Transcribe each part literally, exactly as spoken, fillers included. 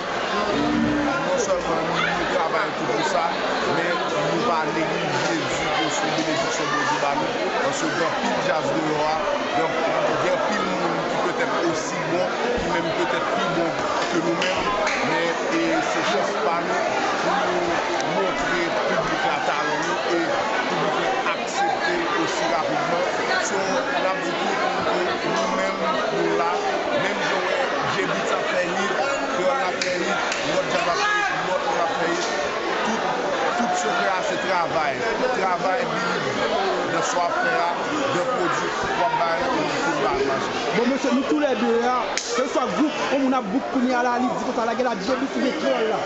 nou. E non sèlman nou travay tou pou sa, men nou pa neglije di ke se yon benediksyon Bondye ba nou, paske gen anpil djaz deyò a, gen, gen anpil moun ki petèt osi bon, ki menm petèt pi bon ke nou menm, men e se chans pa nou pou nou montre piblik la talan nou e piblik la aksepte osi rapidman. So, n ap di tou pou nou ke nou menm, nou la, menm jan w wè J-Beatz ap fè hit, Kreyòl la ap fè hit, lòt djaz ap fè hit, lòt moun ap fè hit. Tout, tout sekrè a se travay. Travay, believe nan sa w ap fè a, nan pwodui w ap bay, epi tout bagay mache. Bon, mesye, nou toulède a, kèlkeswa gwoup yon moun ap book kounye a la, li di konsa, lage la, J-Beatz oubyen Kreyòl la.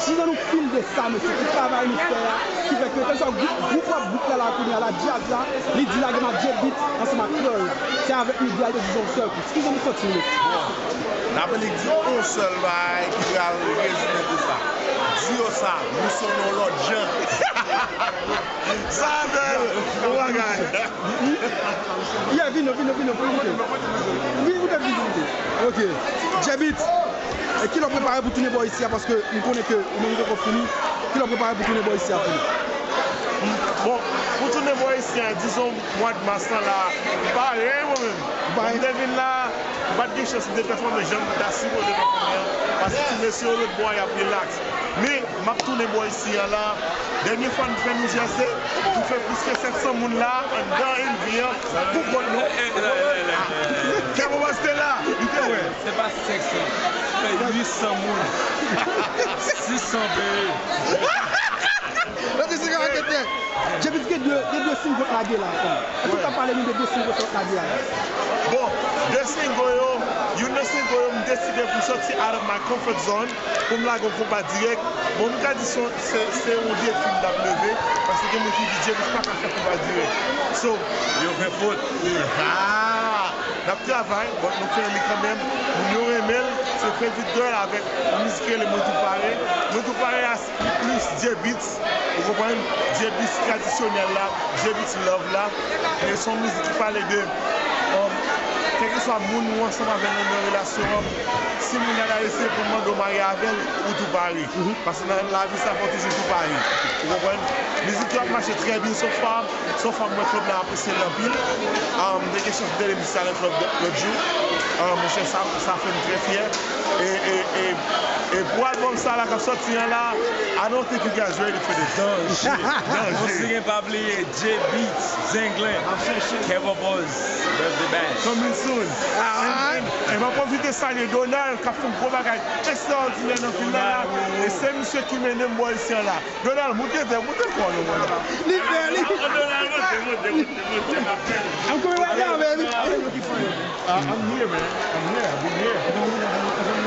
Si nan nou fil de sa, mesye, ki travay nou fè a, ki fè ke kèlkeswa gwoup, gwoup w ap book la, la kounye a la, djaz la, li di lage m ak J-Beatz ansanm ak Kreyòl la. Se avèk nou de a, li te di yon sèl kou. Ki jan nou santi nou, mesye? Bon, n ap annik di yon sèl bagay ki pral rezime tout sa. Di yo sa, nou se yon lòt jan. Sa bèl! Bon bagay. Yeah, vin non, vin non, vin non, vin non. Vin, vin, vin, vin, vin. Ok. J-Beatz, e kilè w prepare pou tounen bò isi a, paske m konnen ke ou menm ou poko fini. Kilè w prepare pou tounen bò isi a pou nou? Bon, pou tounen bò isi a, dizon mwa mas lan la, m pare mwen menm. Ou pare? M te vin la, m pa t gen chans de pèfòme jan m ta sipoze pèfòme an, paske ti mesye yo lòt bò a y ap rilaks. Men, m ap tounen bò isi a la. Dènye fwa n fè New Jersey, nou fè plis ke sèt san moun la, anndan N B A, pou kont nou. Kè Bobo te la, li te wè. Se pa sèt san, se uit san moun. Sis san peye. Lòt isi ka rakete. J-Beatz gen de, gen de single k lage la, frè m. Èske w ka pale nou de de single sa w lage a la? Bon, de single yo, youn nan single yo, m deside pou m sòti out of my comfort zone, pou m lage yon konpa dirèk. Bon, m ka di se, se, se yon defi m t ap leve, paske gen moun ki di J-Beatz pa ka fè konpa dirèk. So, yo fè fot. Ah! N ap travay, but nou fè li kanmenm. Moun yo renmen l, se Frederick Doyle avèk yon mizik ki rele Mwen Tou Pare. Mwen Tou Pare a, li plis J-Beatz, ou konprann? J-Beatz tradisyonèl la, J-Beatz love la. E se yon mizik ki pale de, um, kèlkeswa moun ou ansanm avè l nan yon relasyon an, si moun nan la eseye pou mande w marye avè l, ou tou pare. Paske nan lavi sa, fò w toujou tou pare. Ou konprann? Mizik yo ap mache trè byen so far. So far, mwen, club la apresye l anpil. Um, m te gen chans tande mizik sa nan club lòt jou. Um, monchè, sa, sa fè m trè fyè. E, e, e, e pou album sa la k ap sòti an la, I don't think you guys ready for this. Danje, danje. Monchè, pa bliye, J-Beatz, Zenglen, Kevo Boss, Birthday Bash. Coming soon. And, and, and m ap pwofite salye Donald k ap fè yon gwo bagay ekstraòdinè nan vil la la. E se misye ki mennen m bò isi an la. Donald, moute vè, moute kò nou, mwen. Li fè, li. Donald, moute, moute, moute, moute. I'm coming right now, baby. Ah, I'm here, man. I'm here. I've been here.